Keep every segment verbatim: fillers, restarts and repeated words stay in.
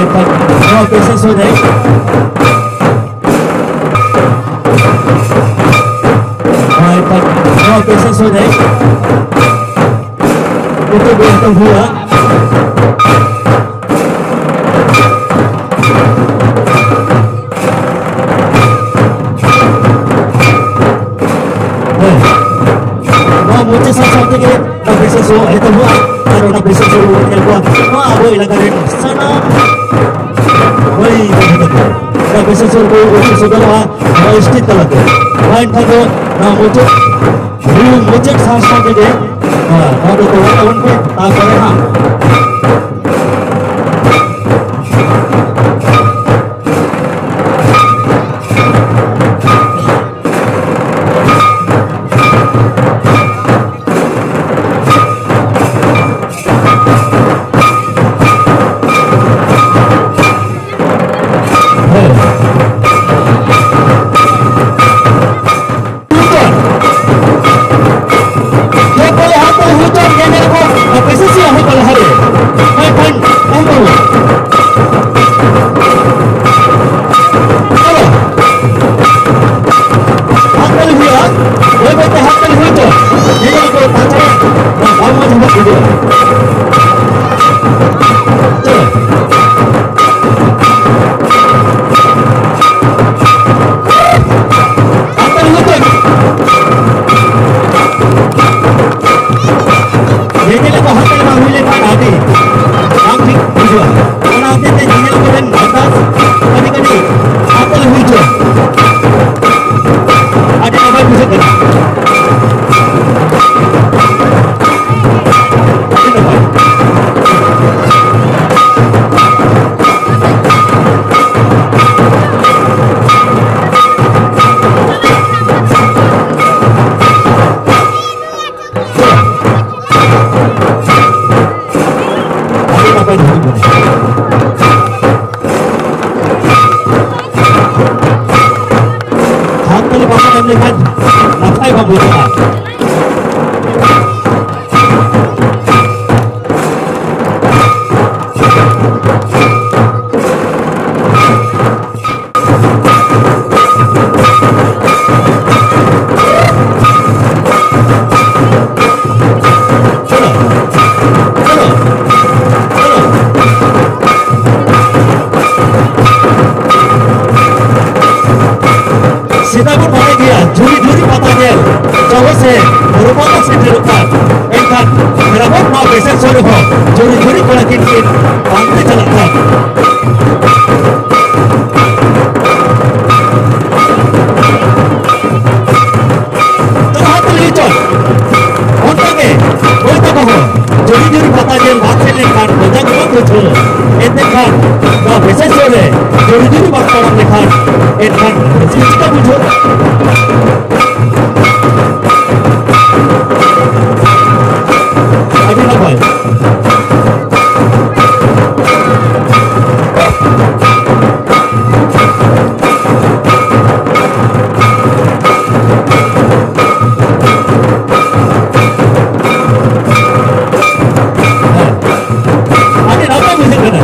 ᱱᱚᱣᱟ ᱯᱮᱥᱮ ᱥᱚ ᱨᱮ, ᱱᱚᱣᱟ ᱯᱮᱥᱮ ᱥᱚ ᱨᱮ ᱩᱛᱩ ᱵᱮᱨᱮᱛ ᱦᱩᱭᱩᱜᱼᱟ᱾ ᱦᱮᱸ᱾ ᱱᱚᱣᱟ ᱢᱩᱪᱟᱹᱫ ᱥᱟᱶ ᱥᱟᱶ ᱛᱮᱜᱮ ᱚᱱᱟ ᱯᱮᱥᱮ ᱥᱚ ᱮᱛᱚᱦᱚᱵᱚᱜᱼᱟ ᱟᱨ ᱚᱱᱟ ᱯᱮᱥᱮ ᱥᱚ ᱵᱚᱱ ᱧᱮᱞ ᱠᱚᱣᱟ ᱱᱚᱣᱟ ᱟᱵᱚ ᱮᱞᱟᱠᱟ ᱨᱮᱱ ᱥᱟᱱᱟᱢ ᱢᱟᱹᱭ ᱵᱟᱹᱵᱩ ᱛᱟᱠᱚ ᱚᱱᱟ ᱯᱮᱥᱮ ᱥᱚ ᱠᱚ ᱩᱫᱩᱜ ᱥᱚᱫᱚᱨᱚᱜᱼᱟ ᱱᱚᱣᱟ ᱥᱴᱮᱡᱽ ᱛᱟᱞᱟᱛᱮ᱾ ᱢᱟ ᱮᱱᱠᱷᱟᱱ ᱫᱚ ᱱᱚᱣᱟ ᱢᱩᱪᱟᱹᱫ ᱨᱩ ᱢᱩᱪᱟᱹᱫ ᱥᱟᱶ ᱥᱟᱶ ᱛᱮᱜᱮ, ᱦᱮᱸ, ᱱᱚᱣᱟ ᱫᱚ ᱫᱚᱦᱚᱭ ᱛᱟᱵᱚᱱ ᱯᱮ, ᱛᱟᱨᱯᱚᱨᱮ ᱦᱟᱸᱜ᱾ ᱦᱮᱸ᱾ ᱦᱩᱭᱩᱜ ᱛᱟᱢᱟ᱾ ᱡᱚᱛᱚ ᱞᱮ ᱦᱟᱛ ᱛᱟᱞᱤ ᱦᱩᱭᱩᱜ ᱛᱟᱢᱟ, ᱧᱮᱧᱮᱞ ᱠᱚ, ᱟᱨ ᱯᱚᱭᱥᱟ ᱥᱮ ᱟᱹᱜᱩ ᱠᱚ ᱞᱟᱦᱟᱨᱮ᱾ ᱦᱳᱭ, ᱯᱷᱟᱭᱤᱱ, ᱯᱷᱟᱭᱤᱱ ᱠᱚ ᱮᱢᱚᱜ᱾ ᱪᱚᱞᱚ᱾ ᱦᱟᱛ ᱛᱟᱞᱤ ᱦᱩᱭᱩᱜᱼᱟ᱾ ᱵᱟᱹᱭ ᱵᱟᱹᱭ ᱛᱮ ᱦᱟᱛ ᱛᱟᱞᱤ ᱦᱩᱭᱩᱜ ᱛᱟᱢᱟ᱾ ᱧᱮᱧᱮᱞ ᱠᱚ, ᱛᱟᱪᱷᱟᱲᱟ ᱵᱟᱝ ᱢᱚᱡᱽ ᱦᱚᱸ ᱵᱩᱡᱷᱟᱹᱜᱼᱟ᱾ ᱪᱚᱞᱚ᱾ ᱟᱯᱮ ᱱᱤᱛᱚᱜ ᱧᱮᱧᱮᱞ ᱠᱚ ᱦᱟᱛᱮ ᱵᱟᱝ ᱦᱩᱭ ᱞᱮᱱᱠᱷᱟᱱ ᱟᱹᱰᱤ ᱵᱟᱝ ᱴᱷᱤᱠ ᱵᱩᱡᱷᱟᱹᱜᱼᱟ᱾ ᱚᱱᱟ ᱦᱚᱛᱮᱡ ᱛᱮ ᱧᱮᱧᱮᱞ ᱠᱚ ᱴᱷᱮᱱ ᱟᱨᱫᱟᱥ, ᱠᱟᱹᱴᱤᱡ ᱠᱟᱹᱴᱤᱡ ᱦᱟᱛᱮ ᱦᱩᱭ ᱦᱚᱪᱚ᱾ ᱟᱹᱰᱤ ᱱᱟᱯᱟᱭ ᱵᱩᱡᱷᱟᱹᱜ ᱠᱟᱱᱟ᱾ ᱟᱹᱰᱤ ᱱᱟᱯᱟᱭ᱾ ᱟᱹᱰᱤ ᱱᱟᱯᱟᱭ ᱦᱩᱭᱩᱜ ᱠᱟᱱᱟ᱾ ᱯᱮᱥᱮᱱ ᱥᱳ ᱨᱮᱦᱚᱸ ᱡᱩᱨᱤ ᱡᱩᱨᱤ ᱠᱚᱲᱟ ᱠᱤᱱ ᱠᱤᱱ ᱵᱟᱝᱛᱮ ᱪᱟᱞᱟᱜ ᱠᱟᱱ᱾ ᱛᱚ ᱦᱟᱛ ᱞᱟᱹᱭ ᱪᱚ, ᱚᱱᱠᱟ ᱜᱮ ᱢᱟᱹᱭ ᱛᱟᱠᱚ ᱦᱚᱸ ᱡᱩᱨᱤ ᱡᱩᱨᱤ ᱯᱟᱛᱟ ᱧᱮᱞ ᱵᱟᱝ ᱥᱮᱱ ᱞᱮᱱᱠᱷᱟᱱ ᱢᱚᱡᱟ ᱜᱮ ᱵᱟᱝ ᱵᱩᱡᱷᱟᱹᱣᱟ᱾ ᱮᱱᱛᱮ ᱠᱷᱟᱱ ᱱᱚᱣᱟ ᱯᱮᱥᱮᱱ ᱥᱳ ᱨᱮ ᱡᱩᱨᱤ ᱡᱩᱨᱤ ᱵᱟᱝ ᱛᱟᱲᱟᱢ ᱞᱮᱠᱷᱟᱱ ᱮᱱᱠᱷᱟᱱ ᱪᱮᱫ ᱪᱤᱠᱟ ᱵᱩᱡᱷᱟᱹᱜᱼᱟ? ᱟᱹᱰᱤ ᱱᱟᱯᱟᱭ᱾ ᱦᱮᱸ, ᱟᱹᱰᱤ ᱱᱟᱯᱟᱭ ᱵᱩᱡᱷᱟᱹᱜ ᱠᱟᱱᱟ᱾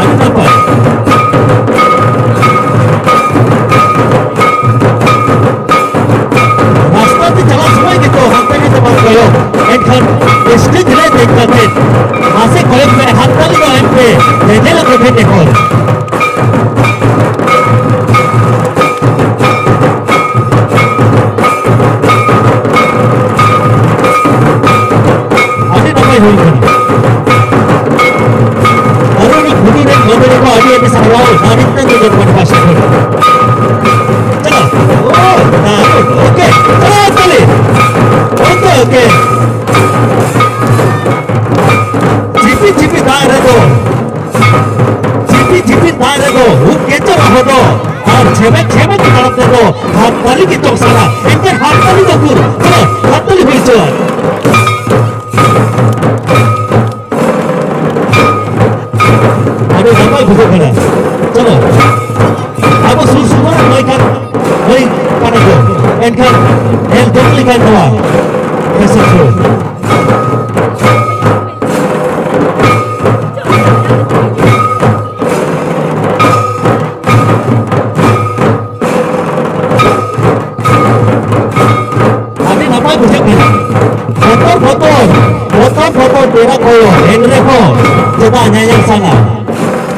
ᱟᱹᱰᱤ ᱱᱟᱯᱟᱭ᱾ ᱨᱟᱥᱛᱟ ᱛᱮ ᱪᱟᱞᱟᱜ ᱥᱚᱢᱚᱭ ᱜᱮᱛᱚ ᱦᱟᱱᱛᱮ ᱱᱟᱛᱮ ᱵᱟᱝ ᱠᱚᱭᱚᱜ, ᱮᱱᱠᱷᱟᱱ ᱥᱴᱮᱡ ᱨᱮ ᱫᱮᱡ ᱠᱟᱛᱮ ᱢᱟᱥᱮ ᱠᱚᱭᱚᱜ ᱢᱮ, ᱦᱟᱛ ᱛᱟᱞᱤ ᱫᱚ ᱮᱢ ᱯᱮ, ᱧᱮᱧᱮᱞ ᱟᱠᱚ ᱴᱷᱮᱱ ᱮᱠᱷᱚᱱ᱾ ᱟᱹᱰᱤ ᱱᱟᱯᱟᱭ ᱦᱩᱭ ᱠᱟᱱᱟ᱾ ᱟᱨ ᱚᱱᱟ ᱠᱷᱩᱞᱤ ᱨᱮ ᱱᱚᱰᱮ ᱠᱚ ᱟᱹᱰᱤ ᱟᱹᱰᱤ ᱥᱟᱨᱦᱟᱣ ᱟᱹᱰᱤ ᱛᱮ ᱱᱚᱰᱮ ᱠᱚ ᱯᱟᱥᱟ ᱠᱷᱚᱱ᱾ ᱪᱟᱞᱟᱣ᱾ ᱳ, ᱫᱟᱨᱩᱱ᱾ ᱳᱠᱮ, ᱪᱟᱞᱟᱣ ᱛᱟᱞᱮ᱾ Okay, okay. ᱡᱷᱤᱯᱤ ᱡᱷᱤᱯᱤ ᱫᱟᱜ ᱨᱮᱫᱚ ᱡᱷᱤᱯᱤ ᱡᱷᱤᱯᱤ ᱫᱟᱜ ᱨᱮᱫᱚ ᱩᱵ ᱜᱮᱪᱚ ᱨᱚᱦᱚᱫᱚᱜ, ᱟᱨ ᱪᱷᱮᱢᱮᱠ ᱪᱷᱮᱢᱮᱠ ᱛᱟᱲᱟᱢ ᱛᱮᱫᱚ ᱦᱟᱛ ᱛᱟᱞᱤ ᱜᱮ ᱪᱚᱝ ᱥᱟᱱᱟ᱾ ᱮᱱᱛᱮ ᱦᱟᱛ ᱛᱟᱞᱤ ᱫᱚ ᱩᱠᱩᱨ? ᱪᱚᱞᱚ, ᱦᱟᱛ ᱛᱟᱞᱤ ᱦᱩᱭ ᱦᱚᱪᱚᱣᱟᱱ᱾ ᱟᱹᱰᱤ ᱱᱟᱯᱟᱭ ᱵᱩᱡᱷᱟᱹᱜ ᱠᱟᱱᱟ᱾ ᱪᱚᱞᱚ, ᱟᱵᱚ ᱥᱩᱨ ᱥᱩᱯᱩᱨ ᱢᱟᱹᱭ ᱠᱟᱱ, ᱢᱟᱹᱭ ᱠᱟᱱᱟ ᱠᱚ, ᱮᱱᱠᱷᱟᱱ ᱧᱮᱞ ᱡᱚᱝ ᱞᱮᱠᱟᱱ ᱱᱚᱣᱟ ᱯᱷᱮᱥᱚᱱ ᱥᱳ᱾ ᱟᱹᱰᱤ ᱱᱟᱯᱟᱭ ᱵᱩᱡᱷᱟᱹᱜ ᱠᱟᱱᱟ᱾ ᱵᱚᱛᱚᱨ, ᱵᱚᱛᱚᱨ, ᱵᱚᱛᱚᱨ, ᱵᱚᱛᱚᱨ, ᱯᱮᱲᱟ ᱠᱚ, ᱮᱱ ᱨᱮᱦᱚᱸ ᱪᱮᱫᱟᱜ ᱧᱮᱧᱮᱞ ᱥᱟᱱᱟ?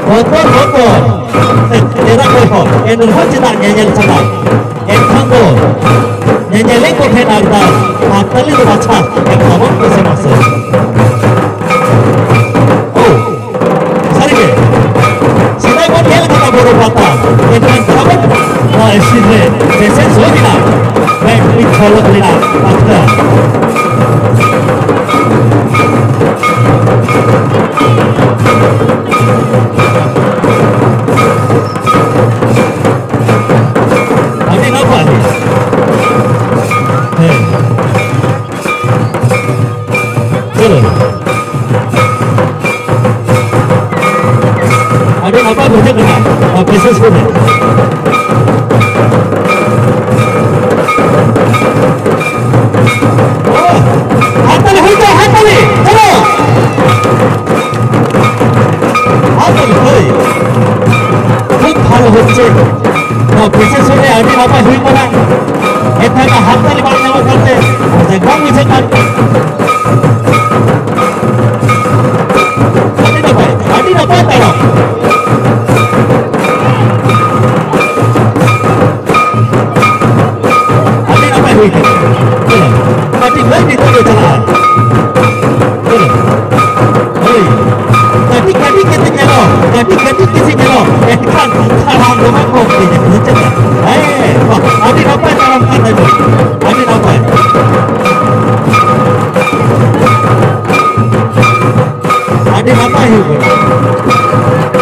ᱵᱚᱛᱚᱨ, ᱵᱚᱛᱚᱨ, ᱯᱮᱲᱟ ᱠᱚ, ᱮᱱ ᱨᱮᱦᱚᱸ ᱪᱮᱫᱟᱜ ᱧᱮᱧᱮᱞ ᱪᱟᱞᱟᱜ? ᱮᱱᱠᱷᱟᱱ ᱫᱚ ᱧᱮᱧᱮᱞᱤᱭᱟᱹ ᱠᱚ ᱴᱷᱮᱱ ᱟᱨᱫᱟᱥ, ᱟᱨ ᱛᱟᱹᱞᱤ ᱫᱚ ᱵᱟᱪᱷᱟ ᱮᱢ ᱛᱟᱵᱚᱱ ᱯᱮᱥᱮ ᱢᱟᱥᱮ᱾ ᱳ, ᱥᱟᱹᱨᱤᱜᱮ, ᱥᱮᱫᱟᱭ ᱵᱚᱱ ᱧᱮᱞ ᱠᱟᱫᱟ ᱵᱳᱨᱳ ᱯᱟᱛᱟ, ᱮᱱᱠᱷᱟᱱ ᱛᱟᱵᱚᱱ ᱱᱚᱣᱟ ᱥᱤᱨ ᱨᱮ ᱯᱮᱥᱮᱱ ᱥᱳᱭ ᱨᱮᱱᱟᱜ ᱢᱤᱫ ᱡᱷᱚᱞᱚᱠ ᱨᱮᱱᱟᱜ ᱠᱟᱛᱷᱟ᱾ ᱟᱹᱰᱤ ᱱᱟᱯᱟᱭ᱾ ᱦᱮᱸ᱾ ᱪᱚᱞᱚ᱾ ᱟᱹᱰᱤ ᱱᱟᱯᱟᱭ ᱵᱩᱡᱷᱟᱹᱜ ᱠᱟᱱᱟ, ᱟᱨ ᱵᱤᱥᱮᱥ ᱠᱚᱨᱮ᱾ ᱳ, ᱦᱟᱛ ᱛᱟᱞᱤ ᱦᱩᱭ ᱛᱟᱭ, ᱦᱟᱛ ᱛᱟᱞᱤ, ᱪᱚᱞᱚ᱾ ᱦᱟᱛ ᱛᱟᱞᱤ, ᱦᱳᱭ᱾ খুব ভালো হচ্ছে। ᱱᱚᱣᱟ ᱵᱤᱥᱮᱥ ᱠᱚᱨᱮ ᱟᱹᱰᱤ ᱱᱟᱯᱟᱭ ᱦᱩᱭ ᱠᱟᱱᱟ᱾ ᱮᱱᱠᱷᱟᱱ ᱦᱟᱛ ᱛᱟᱞᱤ ᱵᱟᱝ ᱧᱟᱢᱚᱜ ᱠᱟᱱᱛᱮ ᱟᱹᱰᱤ ᱵᱟᱝ ᱵᱩᱡᱷᱟᱹᱜ ᱠᱟᱱ᱾ ᱟᱹᱰᱤ ᱱᱟᱯᱟᱭ, ᱟᱹᱰᱤ ᱱᱟᱯᱟᱭ ᱛᱟᱲᱟᱢ᱾ ᱟᱹᱰᱤ ᱱᱟᱯᱟᱭ ᱦᱩᱭ ᱠᱟᱱᱟ᱾ ᱦᱮᱸ, ᱠᱟᱹᱴᱤᱡ ᱞᱟᱹᱭ ᱱᱤᱛᱚᱜ ᱜᱮ ᱪᱟᱞᱟᱜᱼᱟ᱾ ᱦᱮᱸ, ᱦᱳᱭ᱾ ᱠᱟᱹᱴᱤᱡ ᱠᱟᱹᱴᱤᱡ ᱜᱮᱥᱮ ᱧᱮᱞᱚᱜ, ᱠᱟᱹᱴᱤᱡ ᱠᱟᱹᱴᱤᱡ ᱜᱮᱥᱮ ᱧᱮᱞᱚᱜ, ᱮᱱᱠᱷᱟᱱ ᱛᱟᱲᱟᱢ ᱫᱚᱢᱮ ᱠᱚᱢ ᱜᱮ ᱧᱮᱞᱚᱜ᱾ ᱪᱮᱫ ᱞᱮᱠᱟ? ᱦᱮᱸ, ᱵᱟᱦ, ᱟᱹᱰᱤ ᱱᱟᱯᱟᱭ ᱛᱟᱲᱟᱢ ᱠᱟᱱ ᱛᱟᱭ᱾ ᱟᱹᱰᱤ ᱱᱟᱯᱟᱭ᱾ ᱟᱹᱰᱤ ᱱᱟᱯᱟᱭ ᱦᱩᱭᱩᱜ ᱠᱟᱱᱟ᱾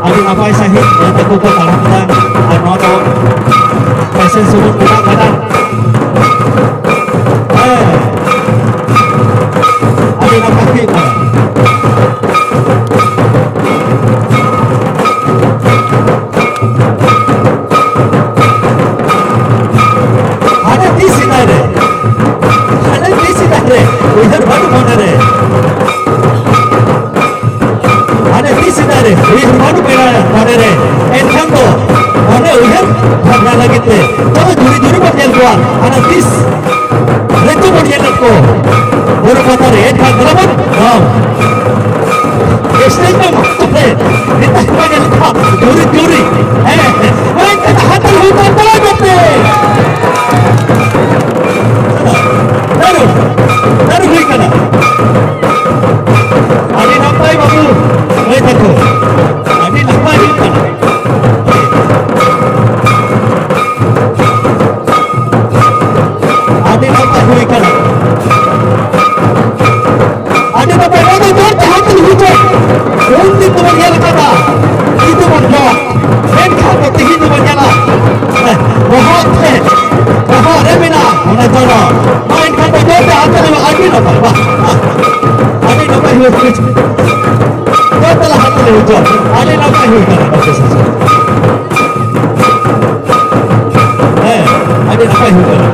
ᱟᱹᱰᱤ ᱱᱟᱯᱟᱭ ᱥᱟᱺᱦᱤᱡ ᱜᱟᱛᱮ ᱠᱚᱠᱚ ᱛᱟᱲᱟᱢ ᱮᱫᱟ᱾ ᱟᱨ ᱱᱚᱣᱟ ᱫᱚ ᱯᱮᱥᱮᱱ ᱥᱩᱢᱩᱝ ᱢᱮᱱᱟᱜ ᱠᱟᱫᱟ᱾ ᱦᱮᱸ, ᱟᱹᱰᱤ ᱱᱟᱯᱟᱭ ᱦᱩᱭᱩᱜ ᱠᱟᱱᱟ᱾ ᱦᱟᱱᱮ ᱛᱤᱥ ᱥᱮᱫᱟᱭ ᱨᱮ, ᱦᱟᱱᱮ ᱛᱤᱥ ᱥᱮᱫᱟᱭ ᱨᱮ, ᱩᱭᱦᱟᱹᱨ ᱵᱟᱹᱱᱩᱜ ᱢᱚᱱᱮ ᱨᱮ᱾ ᱦᱟᱱᱮ ᱛᱤᱥ ᱥᱮᱫᱟᱭ ᱨᱮ, ᱩᱭᱦᱟᱹᱨ ᱵᱟᱹᱱᱩᱜ ᱢᱚᱱᱮ ᱨᱮ᱾ ᱮᱱᱠᱷᱟᱱ ᱫᱚ ᱚᱱᱮ ᱩᱭᱦᱟᱹᱨ ᱵᱷᱟᱵᱽᱱᱟ ᱞᱟᱹᱜᱤᱫ ᱛᱮ ᱛᱚᱵᱮ ᱡᱩᱨᱤ ᱡᱩᱨᱤ ᱵᱚᱱ ᱧᱮᱞ ᱠᱚᱣᱟ᱾ ᱦᱟᱱᱮ ᱛᱤᱥ ᱨᱮᱪᱚ ᱵᱚᱱ ᱧᱮᱞ ᱞᱮᱫ ᱠᱚ ᱵᱩᱨᱩ ᱯᱟᱛᱟ ᱨᱮ᱾ ᱮᱱᱠᱷᱟᱱ ᱫᱮᱞᱟ ᱵᱚᱱ, ᱦᱚᱸ᱾ ᱥᱴᱮᱡ ᱨᱮ ᱢᱟᱥᱴᱟᱨ ᱨᱮ ᱢᱮᱛᱟ ᱠᱚᱣᱟ ᱡᱮ ᱞᱮᱠᱟ ᱡᱳᱨᱮ ᱡᱳᱨᱮ, ᱦᱮᱸ, ᱦᱮᱸ, ᱦᱳᱭ, ᱠᱟᱛᱷᱟ ᱦᱟᱛᱟᱣ ᱦᱩᱭ ᱠᱚᱜᱼᱟ, ᱛᱚᱵᱮ ᱠᱟᱛᱮ᱾ ᱫᱟᱹᱨᱩ, ᱫᱟᱹᱨᱩ ᱦᱩᱭ ᱠᱟᱱᱟ᱾ ᱟᱹᱰᱤ ᱱᱟᱯᱟᱭ ᱵᱟᱹᱵᱩ, ᱢᱟᱹᱭ ᱛᱟᱠᱚ, ᱟᱹᱰᱤ ᱱᱟᱯᱟᱭ ᱦᱩᱭᱩᱜ ᱠᱟᱱᱟ᱾ ᱟᱹᱰᱤ ᱱᱟᱯᱟᱭ ᱦᱩᱭ ᱠᱟᱱᱟ᱾ ᱟᱹᱰᱤ ᱱᱟᱯᱟᱭ, ᱱᱚᱣᱟ ᱫᱚ ᱡᱳᱨ ᱛᱮ ᱦᱟᱛ ᱛᱟᱞᱤ ᱦᱩᱭ ᱦᱚᱪᱚ᱾ ᱩᱱ ᱫᱤᱱ ᱫᱚᱵᱚᱱ ᱧᱮᱞ ᱟᱠᱟᱫᱟ, ᱛᱤ ᱛᱮᱵᱚᱱ ᱡᱚᱜ, ᱢᱮᱱᱠᱷᱟᱱ ᱫᱚ ᱛᱮᱦᱮᱧ ᱫᱚᱵᱚᱱ ᱧᱮᱞᱟ, ᱵᱚᱦᱚᱜ ᱛᱮ, ᱵᱚᱦᱚᱜ ᱨᱮ ᱢᱮᱱᱟᱜᱼᱟ, ᱚᱱᱟ ᱫᱚ ᱢᱟ ᱮᱱᱠᱷᱟᱱ ᱫᱚ ᱡᱳᱨ ᱛᱮ ᱦᱟᱛ ᱛᱟᱞᱤ ᱢᱟ, ᱟᱹᱰᱤ ᱱᱟᱯᱟᱭ, ᱵᱟᱦ, ᱵᱟᱦ, ᱟᱹᱰᱤ ᱱᱟᱯᱟᱭ ᱦᱩᱭ ᱦᱚᱪᱚ᱾ ᱡᱳᱨ ᱛᱮ ᱦᱟᱛ ᱛᱟᱞᱤ ᱦᱩᱭ ᱦᱚᱪᱚ, ᱟᱹᱰᱤ ᱱᱟᱯᱟᱭ ᱦᱩᱭ ᱠᱟᱱᱟ, ᱰᱚᱠᱴᱚᱨ ᱥᱟᱥᱚᱱ᱾ ᱦᱮᱸ, ᱟᱹᱰᱤ ᱱᱟᱯᱟᱭ ᱦᱩᱭ ᱠᱟᱱᱟ᱾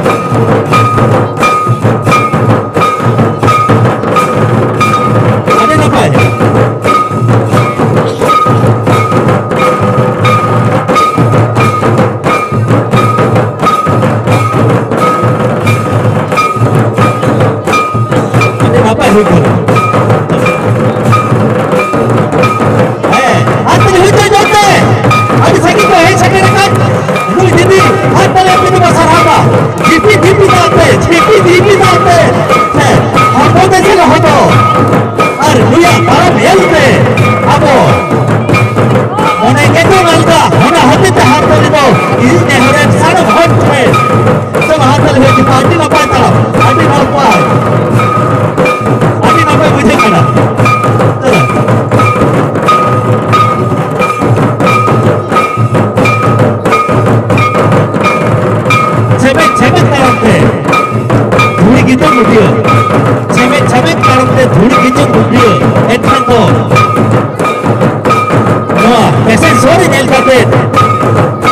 ᱟᱹᱰᱤ ᱱᱟᱯᱟᱭ᱾ ᱟᱹᱰᱤ ᱱᱟᱯᱟᱭ ᱦᱩᱭ ᱠᱟᱱᱟ᱾ ᱦᱮᱸ, ᱟᱨ ᱛᱤᱱᱟᱹᱜ ᱦᱩᱭ ᱠᱟᱱᱟ ᱡᱳᱨ ᱛᱮ? ᱟᱹᱰᱤ ᱥᱟᱺᱜᱤᱧ ᱠᱚ ᱦᱮᱡ ᱥᱮᱴᱮᱨ ᱟᱠᱟᱱ ᱱᱩᱭ ᱫᱤᱫᱤ, ᱟᱨ ᱛᱟᱦᱞᱮ ᱟᱯᱮ ᱫᱚᱵᱚ ᱥᱟᱨᱦᱟᱣᱟ᱾ ᱡᱷᱤᱯᱤ ᱡᱷᱤᱯᱤ ᱫᱟᱜ ᱛᱮ, ᱡᱷᱤᱯᱤ ᱡᱷᱤᱯᱤ ᱫᱟᱜ ᱛᱮ, ᱦᱮᱸ, ᱦᱚᱲᱢᱚ ᱛᱮ ᱪᱮᱫ ᱦᱚᱸ ᱫᱚ᱾ ᱟᱨ ᱱᱩᱭᱟᱜ ᱛᱟᱲᱟᱢ ᱧᱮᱞ ᱛᱮ ᱟᱵᱚ ᱚᱱᱮ ᱜᱮᱛᱚ ᱱᱟᱞᱠᱟ, ᱚᱱᱟ ᱦᱚᱛᱮᱡ ᱛᱮ ᱦᱟᱨᱛᱟᱞᱤ ᱫᱚ ᱤᱧ ᱱᱮᱦᱚᱨᱮᱱ ᱥᱟᱱᱟᱢ ᱦᱚᱲ ᱴᱷᱮᱱ ᱥᱮ ᱦᱟᱨᱛᱟᱞᱤ ᱦᱩᱭᱩᱜ ᱠᱟᱱᱟ, ᱟᱹᱰᱤ ᱱᱟᱯᱟᱭ ᱛᱟᱲᱟᱢ, ᱟᱹᱰᱤ ᱱᱟᱯᱟᱭ, ᱟᱹᱰᱤ ᱱᱟᱯᱟᱭ ᱵᱩᱡᱷᱟᱹᱜ ᱠᱟᱱᱟ᱾ ᱪᱚᱞᱚ᱾ ᱪᱷᱮᱢᱮᱫ ᱪᱷᱮᱢᱮᱫ ᱛᱟᱲᱟᱢ ᱛᱮ ᱫᱷᱩᱲᱤ ᱜᱮᱪᱚᱝ ᱩᱰᱤᱭᱟᱹ, ᱪᱷᱮᱢᱮᱫ ᱪᱷᱮᱢᱮᱫ ᱛᱟᱲᱟᱢ ᱛᱮ ᱫᱷᱩᱲᱤ ᱜᱮᱪᱚᱝ ᱩᱰᱤᱭᱟᱹ, ᱮᱱᱠᱷᱟᱱ ᱫᱚ ᱱᱚᱣᱟ ᱯᱮᱥᱮᱱ ᱥᱳ ᱨᱮ ᱧᱮᱞ ᱠᱟᱛᱮ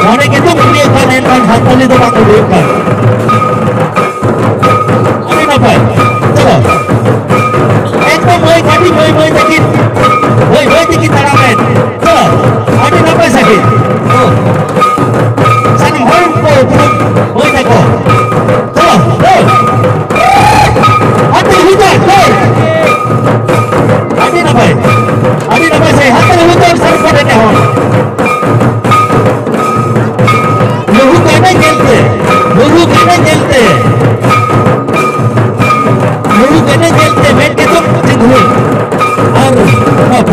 ᱢᱚᱱᱮ ᱜᱮᱛᱚ ᱩᱰᱤᱭᱟᱹᱜ ᱠᱟᱱ, ᱮᱱᱠᱷᱟᱱ ᱦᱟᱛᱟᱞᱤ ᱫᱚ ᱵᱟᱝ ᱩᱰᱤᱭᱟᱹᱜ ᱠᱟᱱ᱾ ᱟᱹᱰᱤ ᱱᱟᱯᱟᱭ᱾ ᱪᱚᱞᱚ᱾ ᱮᱠᱫᱚᱢ ᱢᱟᱹᱭ, ᱠᱟᱹᱴᱤᱡ ᱢᱟᱹᱭ, ᱢᱟᱹᱭ ᱛᱟᱹᱠᱤᱱ᱾ ᱢᱟᱹᱭ, ᱢᱟᱹᱭ ᱛᱟᱹᱠᱤᱱ ᱛᱟᱲᱟᱢᱮᱫ᱾ ᱪᱚᱞᱚ᱾ ᱟᱹᱰᱤ ᱱᱟᱯᱟᱭ ᱥᱟᱺᱦᱤᱡ᱾ ᱚ᱾ ᱥᱟᱱᱟᱢ ᱦᱚᱲ ᱠᱚ ᱩᱯᱨᱩᱢ ᱢᱟᱹᱭ ᱛᱟᱠᱚ᱾ ᱪᱚᱞᱚ᱾ ᱫᱟᱹᱲ᱾ ᱟᱹᱰᱤ ᱱᱟᱯᱟᱭ᱾ ᱫᱟᱹᱲ᱾ ᱟᱹᱰᱤ ᱱᱟᱯᱟᱭ᱾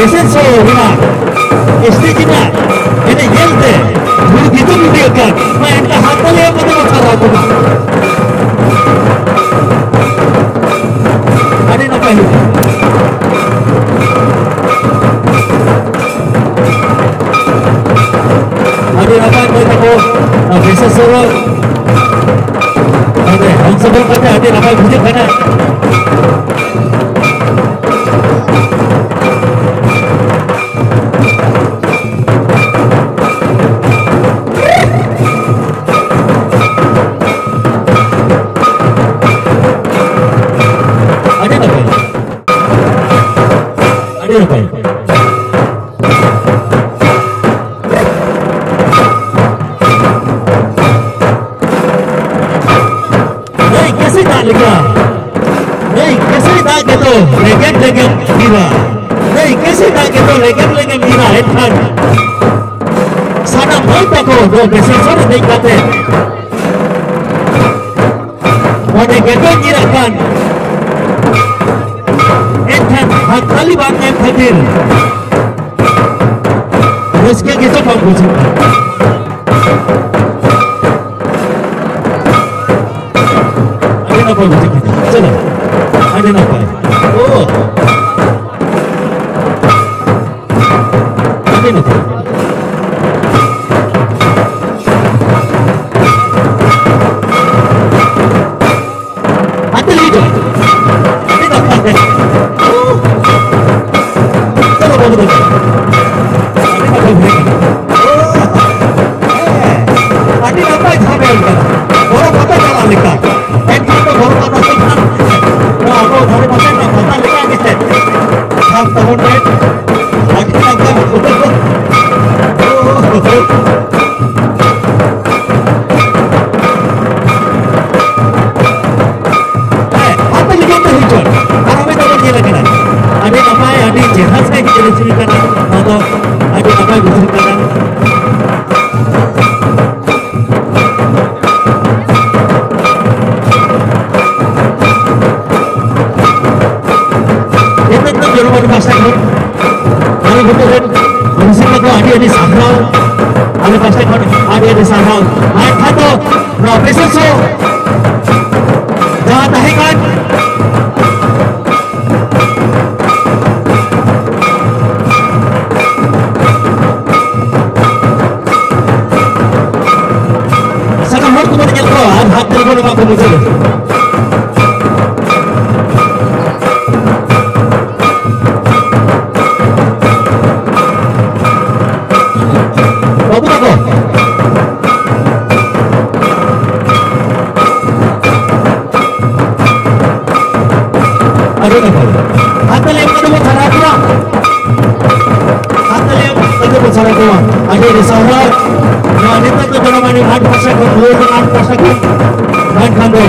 ᱵᱤᱥᱮᱥ ᱥᱚᱲᱚ ᱨᱮᱱᱟᱜ ᱥᱴᱮᱡ ᱨᱮᱱᱟᱜ ᱮᱱᱮᱡ ᱧᱮᱞᱛᱮ ᱫᱷᱩᱲ ᱵᱷᱤᱛᱩᱨ ᱩᱰᱤ ᱟᱠᱟᱱ ᱢᱟ ᱮᱱᱠᱟ ᱦᱟᱛ ᱛᱟᱞᱮ ᱠᱚᱫᱚ ᱠᱚ ᱥᱟᱨᱦᱟᱣ ᱠᱚᱢᱟ᱾ ᱟᱹᱰᱤ ᱱᱟᱯᱟᱭ ᱦᱩᱭᱩᱜᱼᱟ᱾ ᱟᱹᱰᱤ ᱱᱟᱯᱟᱭ ᱢᱟᱹᱭ ᱛᱟᱠᱚ, ᱱᱚᱣᱟ ᱵᱤᱥᱮᱥ ᱥᱚᱲᱚ ᱱᱚᱰᱮ ᱚᱝᱥᱚᱜᱨᱚᱦᱚᱱ ᱠᱟᱛᱮ ᱟᱹᱰᱤ ᱱᱟᱯᱟᱭ ᱵᱩᱡᱷᱟᱹᱜ ᱠᱟᱱᱟ᱾ ᱟᱹᱰᱤ ᱱᱟᱯᱟᱭ᱾ ᱟᱹᱰᱤ ᱱᱟᱯᱟᱭ᱾ ᱱᱟᱹᱭ ᱠᱮᱥᱤ ᱫᱟᱜ ᱞᱮᱠᱟ, ᱱᱟᱹᱭ ᱠᱮᱥᱤ ᱫᱟᱜ ᱜᱮᱛᱚ ᱞᱮᱜᱮᱢ ᱞᱮᱜᱮᱢ ᱧᱤᱨᱟ᱾ ᱱᱟᱹᱭ ᱠᱮᱥᱤ ᱫᱟᱜ ᱜᱮᱛᱚ ᱞᱮᱜᱮᱢ ᱞᱮᱜᱮᱢ ᱧᱤᱨᱟ᱾ ᱮᱱᱠᱷᱟᱱ ᱥᱟᱱᱟᱢ ᱢᱟᱹᱭ ᱛᱟᱠᱚ ᱫᱚ ᱵᱮᱥᱮᱥᱚᱨ ᱫᱮᱡ ᱠᱟᱛᱮ ᱚᱸᱰᱮ ᱜᱮᱠᱚ ᱧᱤᱨᱟᱜ ᱠᱟᱱ᱾ ᱮᱱᱠᱷᱟᱱ ᱦᱟᱛᱛᱟᱞᱤ ᱵᱟᱝ ᱮᱢ ᱠᱷᱟᱹᱛᱤᱨ ᱨᱟᱹᱥᱠᱟᱹ ᱜᱮᱛᱚ ᱵᱟᱝ ᱵᱩᱡᱷᱟᱹᱜ ᱠᱟᱱᱟ᱾ ᱟᱹᱰᱤ ᱱᱟᱯᱟᱭ ᱵᱩᱡᱷᱟᱹᱜ ᱠᱟᱱᱟ᱾ ᱪᱚᱞᱚ, ᱟᱹᱰᱤ ᱱᱟᱯᱟᱭ᱾ ᱳ᱾ ᱟᱹᱰᱤ ᱱᱟᱯᱟᱭ᱾ ᱟᱹᱰᱤ ᱱᱟᱯᱟᱭ᱾ ᱪᱚᱞᱚ ᱵᱟᱹᱵᱩ ᱫᱚ᱾ ᱟᱹᱰᱤ ᱱᱟᱯᱟᱭ ᱵᱩᱡᱷᱟᱹᱜ ᱠᱟᱱᱟ᱾ ᱟᱹᱰᱤ ᱱᱟᱯᱟᱭ ᱡᱷᱟᱢᱮᱞ ᱠᱟᱱᱟ᱾ ᱵᱚᱨᱚ ᱯᱟᱛᱟ ᱪᱟᱞᱟᱜ ᱞᱮᱠᱟ᱾ ᱮᱱᱠᱷᱟᱱ ᱫᱚ ᱵᱚᱨᱚ ᱯᱟᱛᱟ ᱥᱮᱫ ᱠᱷᱟᱱ ᱱᱚᱣᱟ ᱟᱵᱚ ᱫᱷᱟᱨᱮ ᱯᱟᱥᱮ ᱨᱮᱱᱟᱜ ᱯᱟᱛᱟ ᱞᱮᱠᱟ ᱜᱮ ᱥᱟᱵ ᱛᱟᱵᱚᱱ ᱯᱮ᱾ ᱟᱹᱰᱤ ᱱᱟᱯᱟᱭ᱾ ᱦᱮᱸ, ᱟᱯᱮ ᱞᱟᱹᱜᱤᱫ ᱛᱮ ᱦᱩᱭ ᱦᱚᱪᱚᱱ᱾ ᱟᱨ ᱟᱵᱮᱱ ᱫᱚᱵᱚᱱ ᱧᱮᱞ ᱠᱟᱱᱟ᱾ ᱟᱹᱰᱤ ᱱᱟᱯᱟᱭ, ᱟᱹᱰᱤ ᱪᱮᱦᱨᱟ ᱥᱟᱺᱦᱤᱡ ᱧᱮᱞ ᱦᱚᱪᱚᱭ ᱠᱟᱱᱟ᱾ ᱱᱚᱣᱟ ᱫᱚ ᱟᱹᱰᱤ ᱱᱟᱯᱟᱭ ᱵᱩᱡᱷᱟᱹᱜ ᱠᱟᱱᱟ᱾ ᱱᱤᱛᱚᱜ ᱫᱚ ᱡᱚᱱᱚᱜᱚᱬ ᱯᱟᱦᱴᱟ ᱠᱷᱚᱱ ᱟᱞᱮ ᱯᱟᱥᱴᱟ ᱠᱷᱚᱱ ᱟᱹᱰᱤ ᱟᱹᱰᱤ ᱥᱟᱨᱦᱟᱣ᱾ ᱟᱨ ᱮᱱᱠᱷᱟᱱ ᱫᱚ ᱱᱚᱣᱟ ᱵᱤᱥᱮᱥ ᱥᱳ ᱡᱟᱦᱟᱸ ᱛᱟᱦᱮᱸ ᱠᱟᱱ ᱥᱟᱱᱟᱢ ᱦᱚᱲ ᱠᱚᱵᱚᱱ ᱧᱮᱞ ᱠᱚᱣᱟ ᱟᱨ ᱦᱟᱛ ᱛᱟᱹᱞᱤ ᱵᱚᱱ ᱮᱢᱟ ᱠᱚ ᱢᱩᱪᱟᱹᱫ ᱨᱮ᱾ ᱵᱟᱹᱵᱩ ᱛᱟᱠᱚ᱾ ᱟᱹᱰᱤ ᱱᱟᱯᱟᱭ᱾ ᱦᱟᱛ ᱛᱟᱹᱞᱤ ᱮᱢ ᱠᱟᱛᱮ ᱵᱚᱱ ᱥᱟᱨᱦᱟᱣ ᱠᱚᱣᱟ᱾ ᱦᱟᱛ ᱛᱟᱹᱞᱤ ᱮᱢ ᱠᱟᱛᱮ ᱵᱚᱱ ᱥᱟᱨᱦᱟᱣ ᱠᱚᱣᱟ᱾ ᱟᱹᱰᱤ ᱟᱹᱰᱤ ᱥᱟᱨᱦᱟᱣ᱾ ᱱᱚᱣᱟ ᱱᱤᱛᱚᱜ ᱫᱚ ᱡᱚᱱᱚᱢᱟᱹᱱᱤ ᱢᱟᱴᱷ ᱯᱟᱥᱟ ᱠᱷᱚᱱ, ᱨᱩᱣᱟᱹᱲ ᱠᱟᱱᱟ ᱯᱟᱥᱟ ᱠᱷᱚᱱ᱾ ᱢᱮᱱᱠᱷᱟᱱ ᱫᱚ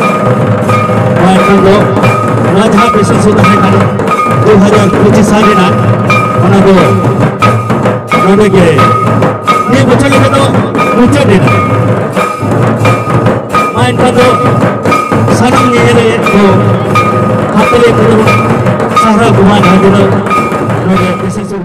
ᱢᱟ ᱮᱱᱠᱷᱟᱱ ᱫᱚ ᱱᱚᱣᱟ ᱡᱟᱦᱟᱸ ᱵᱤᱥᱮᱥ ᱥᱳ ᱛᱟᱦᱮᱸ ᱠᱟᱱᱟ ᱫᱩ ᱦᱟᱡᱟᱨ ᱯᱚᱸᱪᱤᱥ ᱥᱟᱞ ᱨᱮᱱᱟᱜ, ᱚᱱᱟ ᱫᱚ ᱱᱚᱰᱮ ᱜᱮ ᱱᱤᱭᱟᱹ ᱵᱚᱪᱷᱚᱨ ᱞᱮᱠᱟ ᱫᱚ ᱢᱩᱪᱟᱹᱫ ᱮᱱᱟ᱾ ᱢᱟ ᱮᱱᱠᱷᱟᱱ ᱫᱚ ᱥᱟᱱᱟᱢ ᱧᱮᱧᱮᱞᱤᱭᱟᱹ ᱠᱚ ᱦᱟᱛ ᱛᱟᱹᱞᱤ ᱛᱮᱵᱚᱱ ᱥᱟᱨᱦᱟᱣ ᱠᱚᱢᱟ ᱡᱟᱦᱟᱸ ᱛᱤᱱᱟᱹᱜ ᱱᱚᱰᱮ ᱵᱤᱥᱮᱥ ᱥᱳ